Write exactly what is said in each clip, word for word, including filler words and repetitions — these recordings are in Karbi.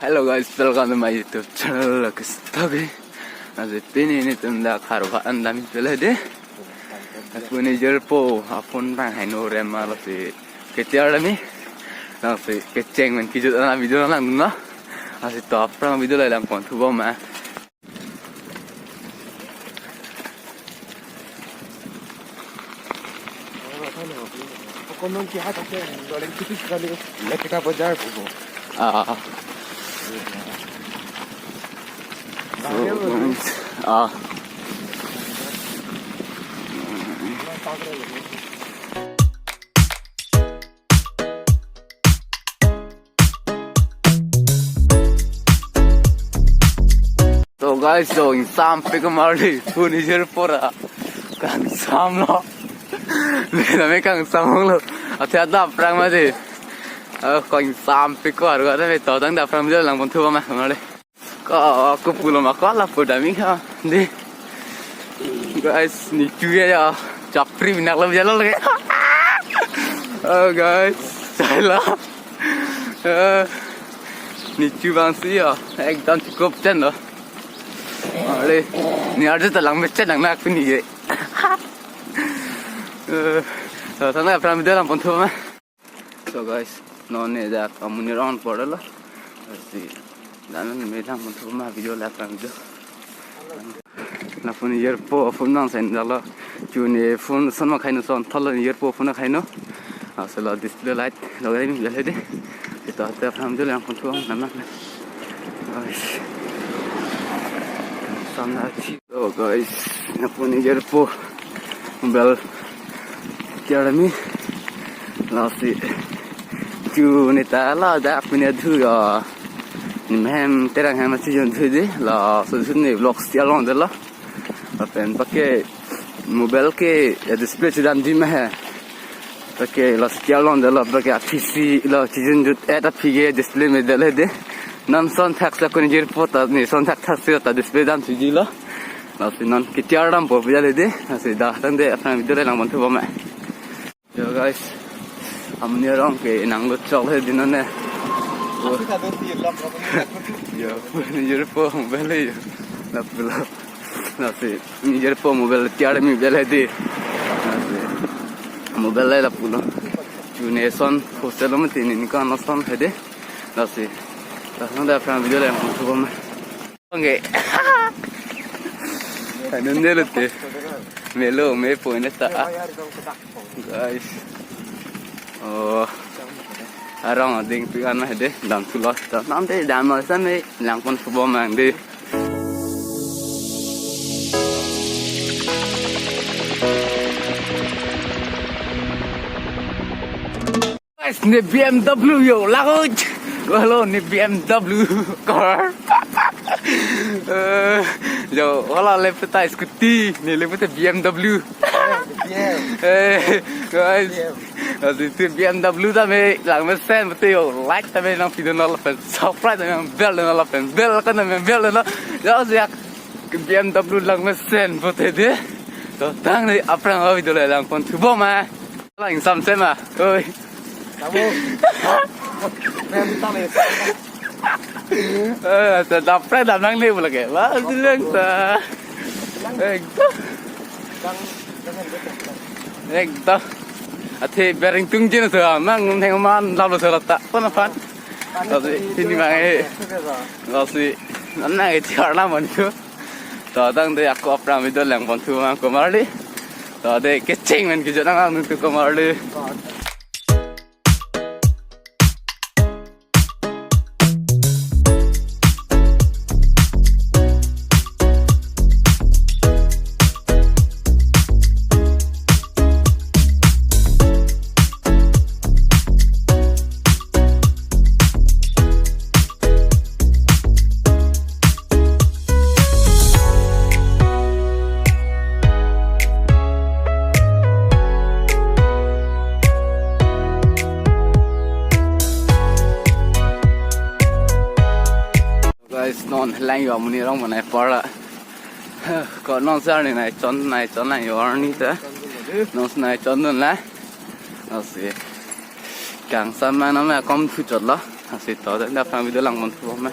Hello guys, welcome to my YouTube channel, Lucky Story. Lasi pini nelitum dak Howraghat an damji pele dei. Lapu nejirpo aphone abang heno rem ma, lasi ke-tiar damji. Lasi kecheng pen kejut an video nangdunlo. Lasi to aphrang video le langpon thubom ma. Konon ki hat ake, doling tipis kali, lekita bajar bubu. Ah. Ah. So guys, so ingsampik marli, pu nejirpo ra kangsamlo. Mena me kangsamlo. Athe adap aphrang ma dei. Ah, ko ingsampik ko arga me to tangte aphrang video langpon thubom ma marli. Ko, ko pulo ma ko lapu damji ha dei. Guys, nechu ya, chapri binak lo jalo lagi. Oh guys, saila. Eh, nechu abang si ya, ekdom chukup chen lo. Are, ne arju ta langmechen nang nak pini ke. Eh, to tangte aphrang video langpon thubom ma. So guys, non ne dak Amonirong apor lo. Lasi, dan ne langpon thubom ma video le aphrang video. Lapu nejirpo phone nang sen jalo. Chu ne phone son ma khaino, son thalo nejirpo phone khaino. Asala display light lo gari mi jale dei. Ito ate aphrang video langpon thubom nang nang. Guys. Samna chi. So guys, lapu nejirpo mobile tiar damji. Lasi chu ne ta ladak pine thu ya. Ne mem terang hem si jon thu dei. Laso thu ne vlog tiar longdetlo. Lapen pake mobile ke ya display chedamji ma he. Pake lasi tiar longdetlo, pake aphisi lo chijun jut et aphi ke display medet le dei. Non son thak sa ko nejirpo ta, ne son thakthak si ta display damsijilo. Lasi non ke-tiar dampo pu jale dei. Lasi to tangte aphrang video le langpon thubom ma. Yo guys, Amonirong ke nanglut chok le dei non ne. Yo, nejirpo mobile yo. Lapu lo. Lasi, nejirpo mobile tiar damji pele dei. Lasi, mobile le lapu lo. Chu ne son hostel lo mati ne, ne ko-an lo son he dei. Lasi, to tangte aphrang video le langpon thubom ma. Okay. Ano ne lo te. Melo, mepo ne ta. Guys. Oh. Arong ading pi an ma he dei, damthulo. To tangte dam ma sa me langpon thubom ma dei. Guys, ne B M W yo, lagot. Hello, ne B M W car. Eh, yo, wala le peta scooty, ne le peta B M W. Eh, guys. Lasi tu B M W tame langmesen pute yo, like tame nangpidun lo lapen subscribe tame nangbel lo lapen bell icon tame nangbel lo. Yo, siak B M W langmesen pute dei. To tangte aphrang video le langpon thubom ma. Lang samsem ma. Oi. Tamu. Mem tame. Eh, ta dapre dam nangne pu lake. Wah, silang ta. Ekdom. Ekdom. Athe bering tungjin so, mang nung heng man dam lo so ta. Pon aphan. Lasi pini mang eh. Lasi non nang eh tiar na man ko. To tangte ako aphrang video langpon thu ma ko marli. To dei kecheng pen kejut nang nang thu ko marli. Guys, non lang yo Amonirong manai para. Ko non sar ni nai chon nai chon lang yo arni ta. Non nai chondun la. Lasi. Kangsam ma non ma kom thu chot lo. Lasi to, dak aphrang video langpon thupo me.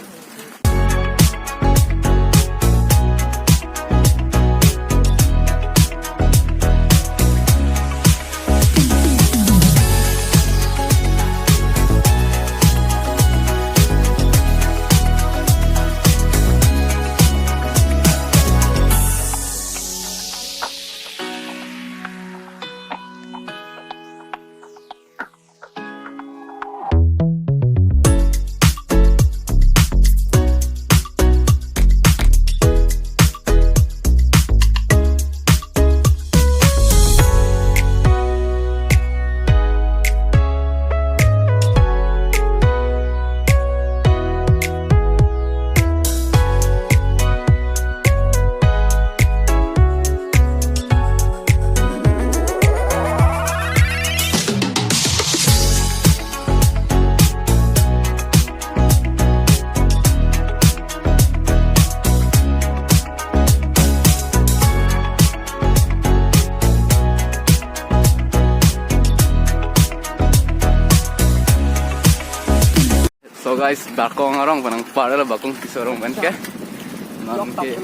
So guys, Barkong arong pen nangpar lo, Barkong piso arong pen ke. Nang ke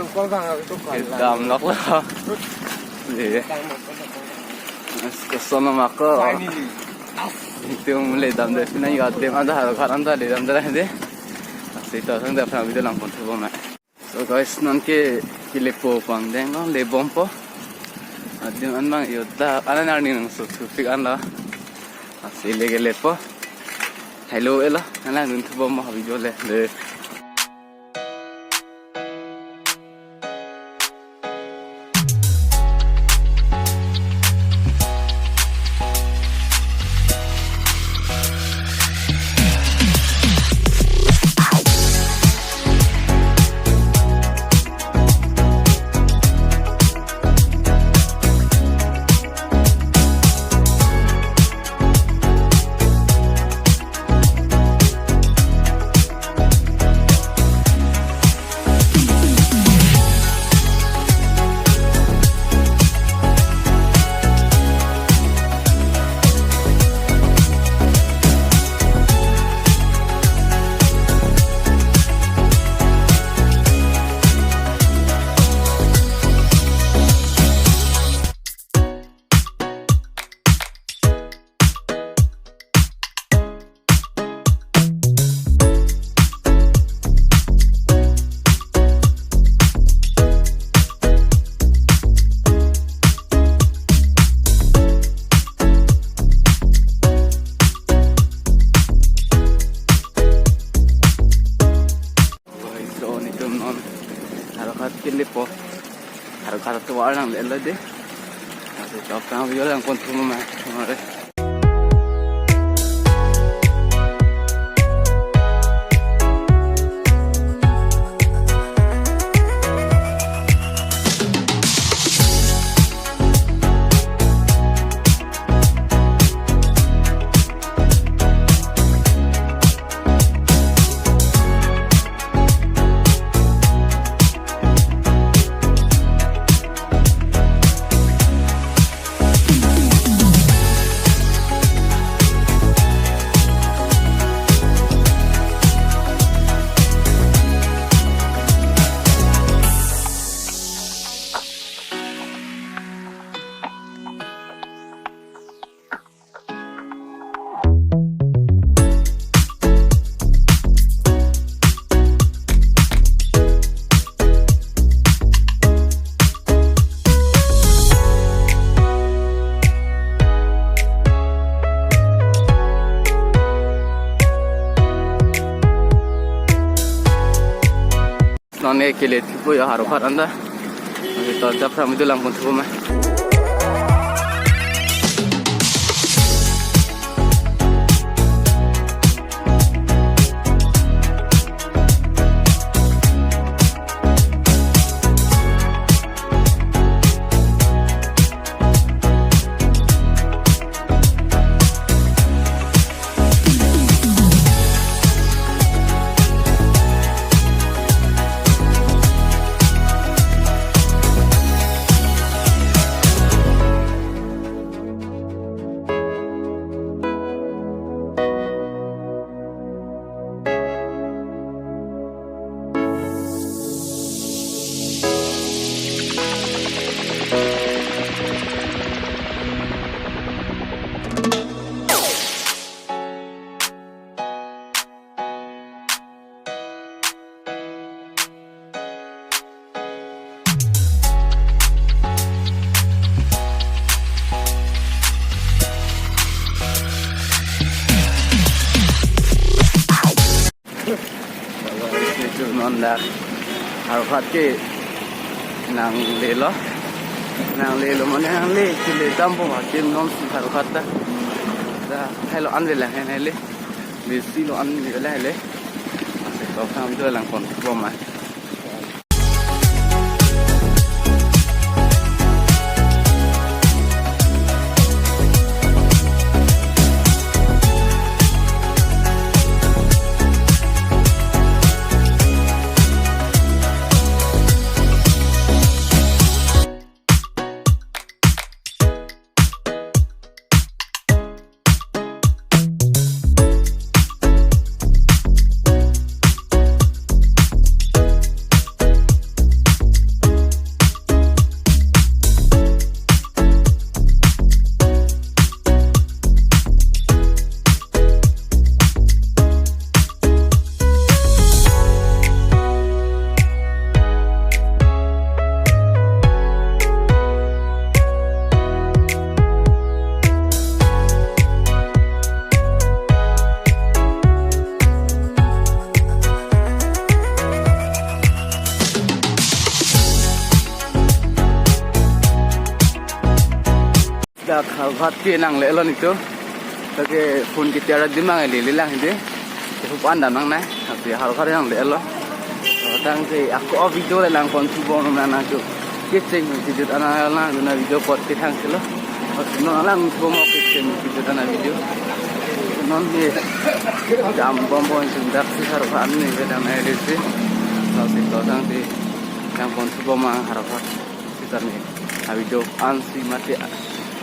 kedam lok lo. Iya. Mas koson lo mako. Finally. Itum ledam de pina yo adim anta Howraghat anta ledam de de. Lasi to sang dak aphrang video langpon thupo me. So guys, non ke kelepo pangdeng lo, lebompo. Adim an bang yo dak anan arni nangso thupik an lo. Lasi le kelepo. Hello elo, anan dun thupo mo habi jo le. Le. Guys, so netum non Howraghat kelepo. Howraghat atovar nanglelo de. Lasi to aphrang video langpon thupo me. Nonke kele thupo ya Howraghat anta. Lasi to dak aphrang video langpon thupo me. Isi tu non dak Howraghat ke nanglelo. Nanglelo mane nangle chile dampo ma ke non si Howraghat ta. Da helo an le lang hen hele. Bisi lo an le lang hele. Ase to kam do lang kon bom ma. Dak Howraghat ke nanglelo nitu. Lake phone ke tiara dimang ele le lang hidi. Hup an dam nangne. Tapi Howraghat nanglelo. Tangte ako video le lang kon subong nang nang tu. Kecheng video ana lang na video pot ke thang selo. Non lang subong mo kecheng video ana video. Non he jam bom bom sung dak si Howraghat ni ke dam ele si. Tapi to tangte jam kon subong ma Howraghat. Sitame a video ansi mate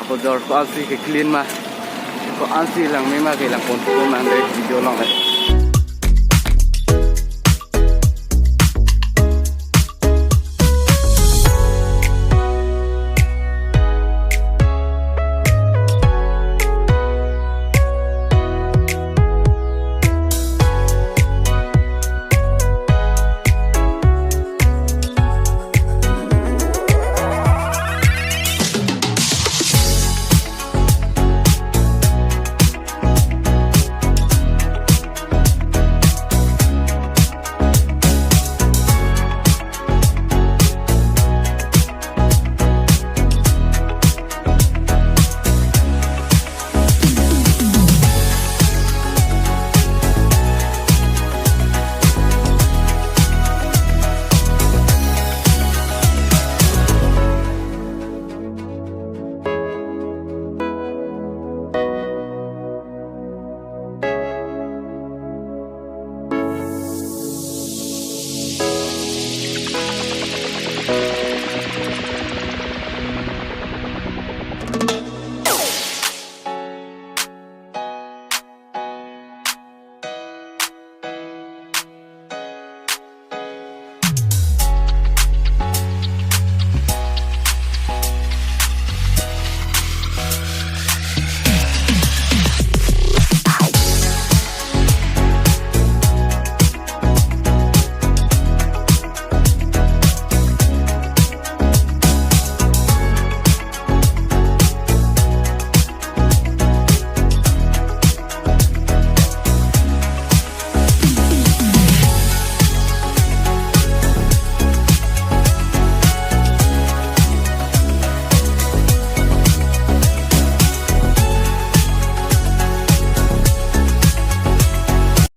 ako jor ko ansi ke clean ma ko ansi lang me ma ke lang kon ko mang de video long le.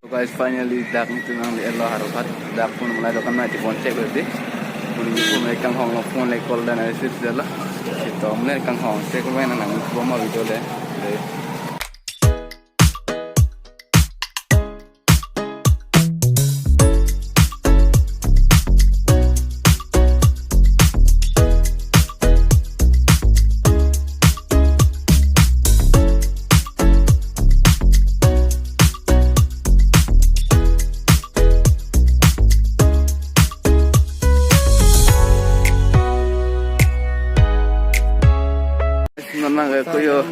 So guys, finally dak nitu nanglelo Howraghat. Dak pun mulai dokan ma di phone check berarti. Pun ini pun mulai kanghong lo phone le call dan assist jala. Sitame kanghong check main nang bom ma video le. Non nang, eh, koyo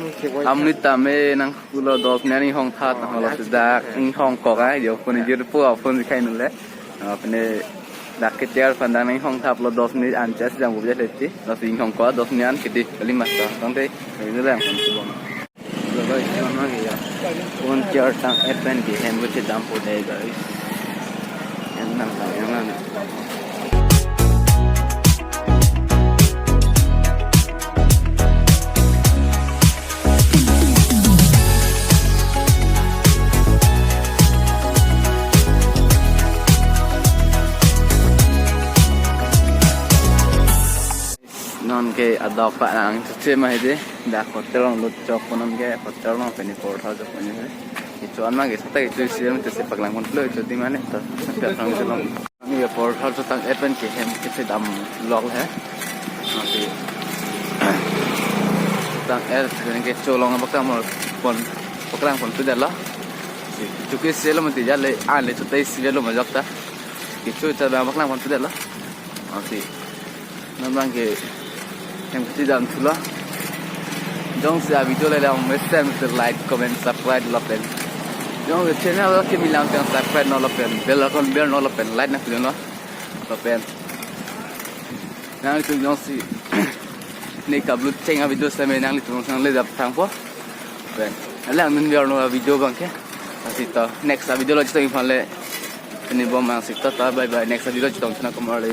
amni tame nang kulo dos ne ani hong that, holo sedak ani hong kok ai, yo pun jir pu apun si khai nule. Ah, pune dak ke tiar pandang ani hong thap lo dos ne an chas jam buja leti, dos ani hong kok, dos ne an kidi, kali mas ta, tangte, ini lang pun subong. Guys, non nang ya. Pun tiar tang F and B hem buche dampo dei, guys. Non ke adok pa nang chuche ma hedi, dak hotel along lut chok po, non ke hotel along pen portha chok po ni. Icho anma ke sata icho isi em te se paklang pon pulo icho di mane to. Paklang pon pulo. Ni portha chok tang-et pen ke hem ke se dam lok he. Mati. Tang-et pen ke cholong paklang pon, paklang pon tu dalo. Chuke selo mati jale ale chuta isi lo majok ta. Kichu ta bang paklang pon tu dalo. Mati. Non bang ke hem kachedam thulo. Jongsi a video le lang mesen mesen like, comment, subscribe lo pen. Jongsi channel ke milang tang subscribe non lo pen, bell icon ber non lo pen, like nangpi non lo pen. Nanglitum jongsi ne kablu cheng a video same nanglitum sang le dap thang po. Pen. Alang nun biar no video bang ke. Mati to next a video lo chetong iphan le. Pini bom ang sik to, ta bye bye, next a video chetong chana kumar le.